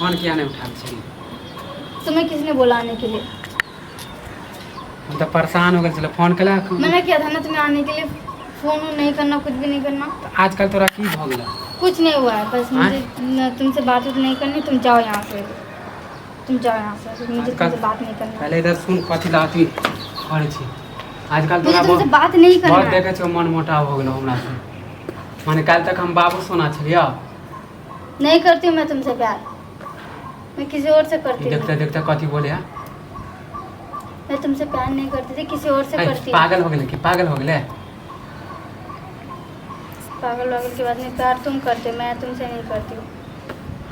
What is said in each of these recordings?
Phone किया नहीं उठाबै छी? तुम्हें किसने बोला आने के लिए? हम तऽ परेशान हो गेल छलै फोन केला। मना किया था ना तुम्हें आने के लिए? फोन नहीं करना, कुछ भी नहीं करना। तऽ आजकल तोरा की भऽ गेल? कुछ नहीं हुआ है, बस हाँ? मुझे न, तुमसे बात उत नहीं करनी। तुम जाओ यहाँ से, तुम जाओ यहाँ से, मुझे आजकल- तुमसे बात नहीं करना। पहले इधर सुन, कथी ला अथी करै छी आजकल? मुझे तोरा तुमसे बहुत बात नहीं करना बहुत है। देखै छियौ, मन मोटाव हो गेलो हमरा से। माने काल्हि तक हम बाबू सोना छलियौ। नहीं करती हूँ मैं तुमसे प्यार, मैं किसी और से करती हूँ। देखते देखते कथी बोले है? मैं तुमसे प्यार नहीं करती थी, किसी और से है, करती हूँ। पागल हो गेलै कि पागल हो गेलै? पागल वागल के बाद में प्यार तुम करते हो, मैं तुमसे नहीं करती हूँ।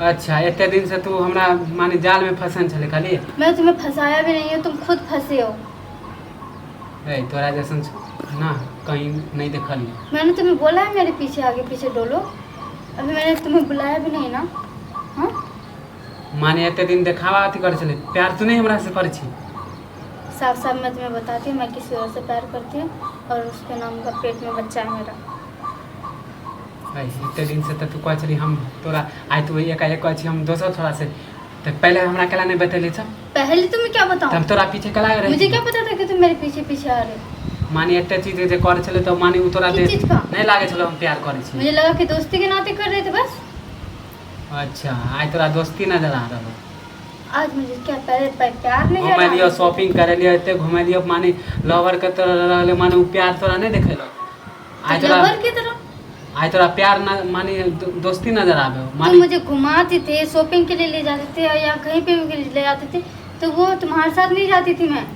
अच्छा, एते दिन से तू हमरा माने जाल में फंसल छलै खाली। मैं तुम्हें फंसाया भी नहीं हूँ, तुम खुद फंसे हो। ए, तोरा जैसन ना कहीं नहीं देखलियै। मैंने तुम्हें बोला है मेरे पीछे आगे पीछे डोलो? अभी मैंने तुम्हें बुलाया भी नहीं ना। हाँ। माने एते दिन देखावा अथी करै छलै, प्यार तू नहीं हमरा से करै छी? साफ साफ मैं तुम्हें बताती हूँ, मैं किसी और से प्यार करती हूँ और उसके नाम का पेट में बच्चा है मेरा। है, एते दिन से तऽ तू कहै छली हम तोरा, आइ तू एकाएक कहै छी हम दोसर छोरा से। तऽ पहिले हमरा केला नहि बतेली छ? पहले तुम्हें क्या तऽ बताऊँ? हम तोरा पीछे केला रही? मुझे क्या पता था कि तुम मेरे पीछे पीछे आ रहे हो। माने एते चीज जे करै छलै तऽ माने उ तोरा किस दे चीज का? नहि लागै छलै हम प्यार करै छी? मुझे लगा कि दोस्ती के नाते कर रहे थे बस। अच्छा, आइ तोरा दोस्ती नजर आ रहल। आज मुझे क्या पहले प्यार नहीं घुमेलियो, आ रहा? शॉपिंग करेलियो, एते घुमेलियो, माने लवर के तोरा रहले, माने उ प्यार तोरा नहि देखेलो आइ? तो तोरा लवर की तरह आइ तोरा प्यार न माने दोस्ती नजर आबे। तुम माने मुझे घुमाते थे, शॉपिंग के लिए ले जाते थे या कहीं पे भी ले जाते थे, तो वो तुम्हारे साथ नहीं जाती थी मैं।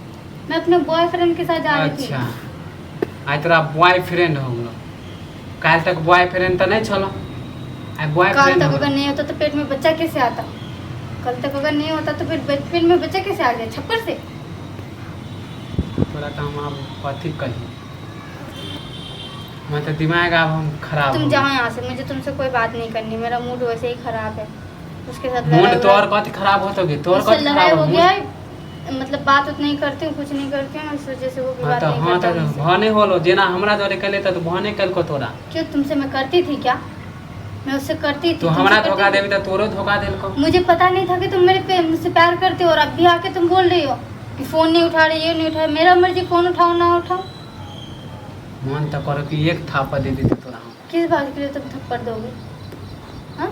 मैं अपने बॉयफ्रेंड के साथ जा रही थी। अच्छा, आइ तोरा बॉयफ्रेंड हो गेलो। काल्हि तक बॉयफ्रेंड तऽ नहि छलो, आइ कल बॉयफ्रेंड तक हो अगर गेलो। नहीं होता तो पेट में बच्चा कैसे आता? कल तक अगर नहीं होता तो फिर पेट में बच्चा कैसे आ गया छप्पर से? तोरा तऽ हम आब कथी कही, हमर तऽ दिमाग आब हम खराब तुम हो जाओ गेल। यहाँ से, मुझे तुमसे कोई बात नहीं करनी। मेरा मूड वैसे ही खराब है, उसके साथ मूड लड़ाई तोहर कथी खराब होतो गे? तोहर उससे कथी लड़ाई खराब हो हो? गया है, मतलब बात उत नहीं करती हूँ, कुछ नहीं करती हूँ, इस वजह से वो भी हाँ बात तऽ नहीं हाँ करता तऽ मुझसे। भऽ नहि होलो, जेना हमरा जोरे केले तऽ भऽ नहि केलको तोरा। क्यों, तुमसे मैं करती थी क्या? मैं उससे करती थी, तू तुमसे हमरा करती धोखा थी? देबी तऽ तोरो धोखा देलको। मुझे पता नहीं था कि तुम मेरे पे मुझसे प्यार करते हो और अब भी आके तुम बोल रही हो कि फोन नहीं उठा रही, ये नहीं उठा रही। मेरा मर्जी, फोन उठाओ ना उठाओ। मन तऽ करो कि एक थापा दे देती तोरा हम। किस बात के लिए तुम थप्पड़ दोगे? हाँ,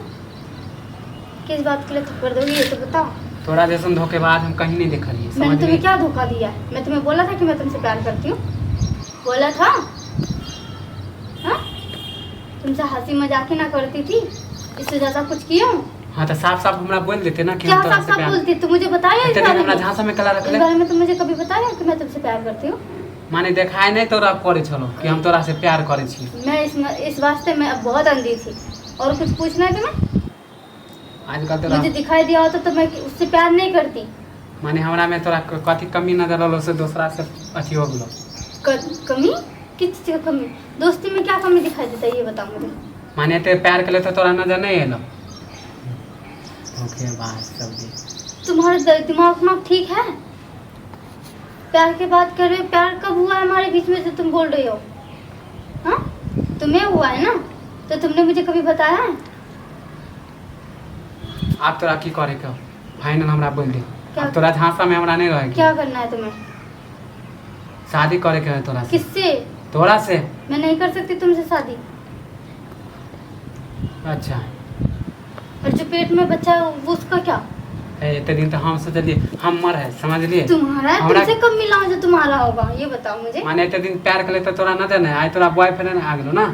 किस बात के लिए थप्पड़ दोगे, ये तो बताओ। तोरा जैसन धोखेबाज हम कहीं नहीं देखलियै। मैंने समझली? तुम्हें क्या धोखा दिया है? मैं तुम्हें बोला था कि मैं तुमसे प्यार करती हूँ? बोला था? हाँ, तुमसे हंसी मजाक ही ना करती थी, इससे ज्यादा कुछ किया हूँ? हाँ तऽ साफ साफ हमरा बोल देते ना कि क्या हम तोरा साफ से साफ प्यार बोलती? तू मुझे बताया इस एते दिन बारे हमरा में? झांसा में कला इस रखले। बारे में तुम मुझे कभी बताया कि मैं तुमसे प्यार करती हूँ? माने देखाय नहीं तोरा करै छलो कि हम तोरा से प्यार करै छी। मैं इस वास्ते मैं अब बहुत अंधी थी। और कुछ पूछना है तुम्हें? आजकल तोरा मुझे दिखाई दिया होता तो मैं उससे प्यार नहीं करती। माने हमरा में तोरा कथी कमी नजर रहलो से दोसरा से अथी हो गेलो? कमी? किस चीज का कमी? दोस्ती में क्या कमी दिखाई देता है, ये बताओ मुझे। माने एते प्यार केले तऽ तोरा नजर नहीं एलो? धोखेबाज सब भी। तुम्हारा दिमाग उमाग ठीक है? प्यार की बात कर रहे हो, प्यार कब हुआ है हमारे बीच में जो तुम बोल रही हो? हाँ, तुम्हें हुआ है ना, तो तुमने मुझे कभी बताया है? आब तोरा की करे के फाइनल हमरा बोल दे। क्या? आब तोरा झांसा में हमरा नहीं रहे के। क्या करना है तुम्हें? शादी करे के है तोरा से। किससे? तोरा से। मैं नहीं कर सकती तुमसे शादी। अच्छा। और जो पेट में बच्चा है वो उसका क्या? ए, एते दिन तऽ हम सोचलिए हमर है, समझलिए? तुम्हारा है? हमरा तुमसे कब मिला जो तुम्हारा होगा, ये बताओ मुझे। माने एते दिन प्यार केले तऽ तोरा नजर नहीं आइ, तोरा बॉयफ्रेंड आ गेलो ना?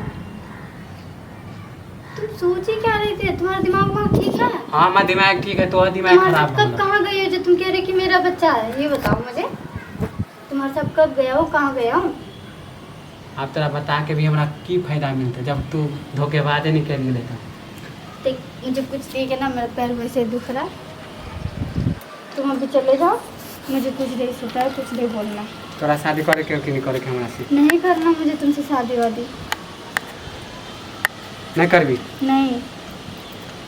तुम सोच ही क्या रहे थे? तुम्हारा दिमाग उमाग ठीक है? हाँ, हमर दिमाग ठीक है, तोहर दिमाग तुम्हारे खराब साथ हो कब गेलो। कहाँ गई हो जो तुम कह रहे कि मेरा बच्चा है, ये बताओ मुझे। तुम्हारे साथ कब गया हो, कहाँ गया हूँ? आब तोरा बता के भी हमरा की फायदा मिलतै जब तू धोखेबाजे निकलि गेलै तऽ। देख, मुझे कुछ नहीं कहना, मेरा पैर वैसे दुख रहा है। तुम अभी चले जाओ, मुझे कुछ नहीं सोचा है, कुछ नहीं बोलना। तोरा शादी करे के हो कि नहीं करे के हमरा से? नहीं करना मुझे तुमसे शादी वादी। नहीं करबी? नहीं।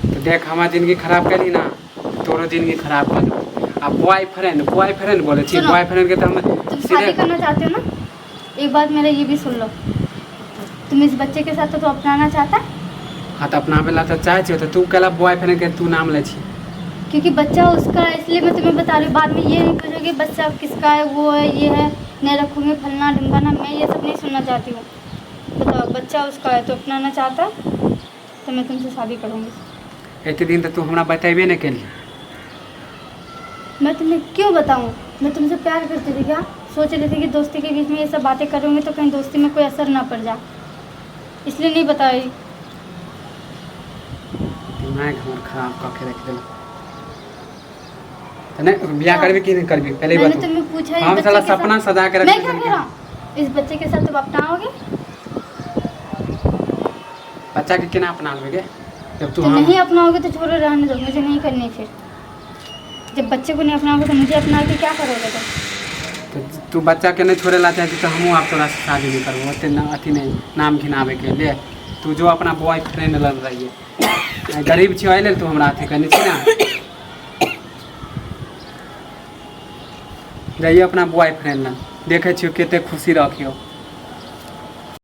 तऽ देख, हमर जिंदगी खराब करी ना, तोरो जिंदगी खराब कर देबो। आ बॉयफ्रेंड बॉयफ्रेंड बोलै छी। सुनो। बॉयफ्रेंड के तऽ हम तुम सीधे शादी करना चाहते हो ना, एक बात मेरा ये भी सुन लो, तुम इस बच्चे के साथ तो अपनाना चाहता है? हाँ, तऽ अपनाबै ला तऽ चाहै छियै, तऽ तू कैला बॉयफ्रेंड के तू नाम लै छी? क्योंकि बच्चा उसका है, इसलिए मैं तुम्हें बता रही हूँ। बाद में ये नहीं पूछोगे बच्चा किसका है, वो है, ये है, नहीं रखूँगी फलना ढिमकाना, मैं ये सब नहीं सुनना चाहती हूँ। बताओ, बच्चा उसका है तो अपनाना चाहता तो मैं तुमसे शादी करूँगी। एते दिन तऽ तू हमरा बतेबे नहि केली। मैं तुम्हें क्यों बताऊँ? मैं तुमसे प्यार करती थी क्या? सोच रही थी कि दोस्ती के बीच में ये सब बातें करूँगी तो कहीं दोस्ती में कोई असर ना पड़ जाए, इसलिए नहीं बताई। दिमाग हमर खराब कऽ के राखि देलक। तऽ नहि बियाह करबी कि नहि करबी, पहले ही मैंने बता। तुम्हें पूछा इस हम बच्चे साला के साथ- सपना सजा के रख मैं क्या देलकै। कह रहा हूँ, इस बच्चे के साथ तुम अपनाओगे? बच्चा के केना अपना लेबै गे, जब तू तो हम नहीं अपनाओगे तो छोड़ो, रहने दो, मुझे नहीं करनी फिर। जब बच्चे को नहीं अपनाओगे तो मुझे अपना के क्या करोगे तुम? तऽ तू बच्चा के नहि छोड़े ला चाहती तऽ हमहूँ आब तोरा से शादी नहि करबो। ओते ना अथी नहि नाम घिनाबे के ले। तू जो अपना बॉय फ्रेंड लग रही है, गरीब छियो एहि लेल तू हमरा अथी करने छी ना। जाइए अपना बॉय फ्रेंड लग, देखै छियो कते खुशी रखियो।